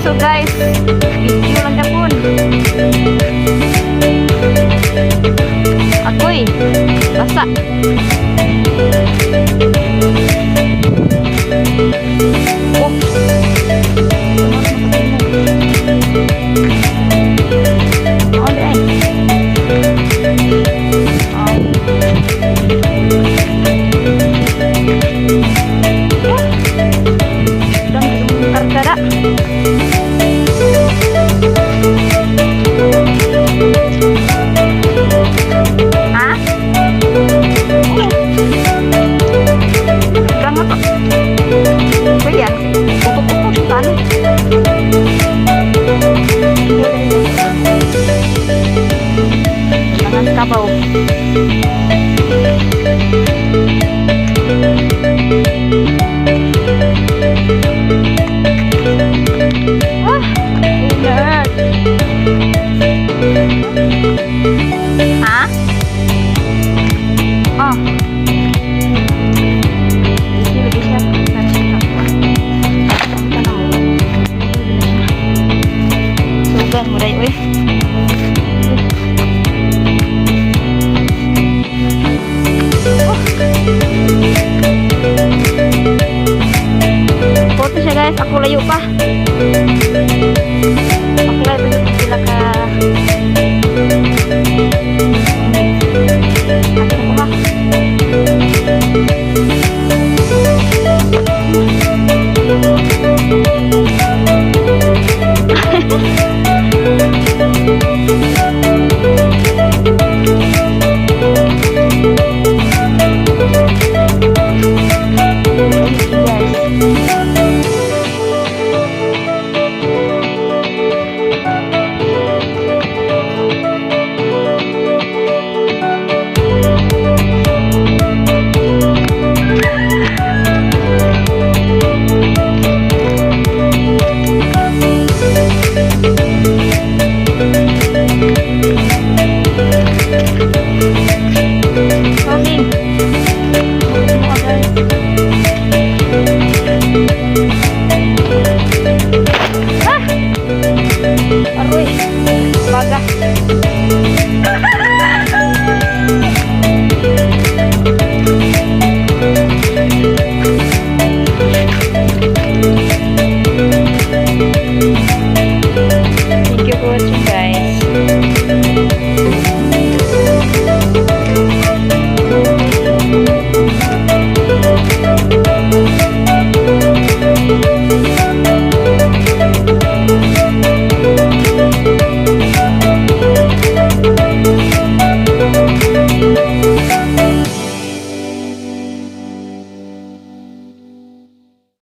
So guys, video lang gapon. Ako'y basa. Oh. Oh, di ay. Oh. Oh. Dang kargada. Ha? Oh. Dang ako. Kuya, upok-upok paano? Tangan kabaw. Ah, inert. Ha? Oh. Busy lagi siya. Pero siya. Tanaw. Sugan mo dahil, uy. Oh. Photo siya, guys. Ako layo pa.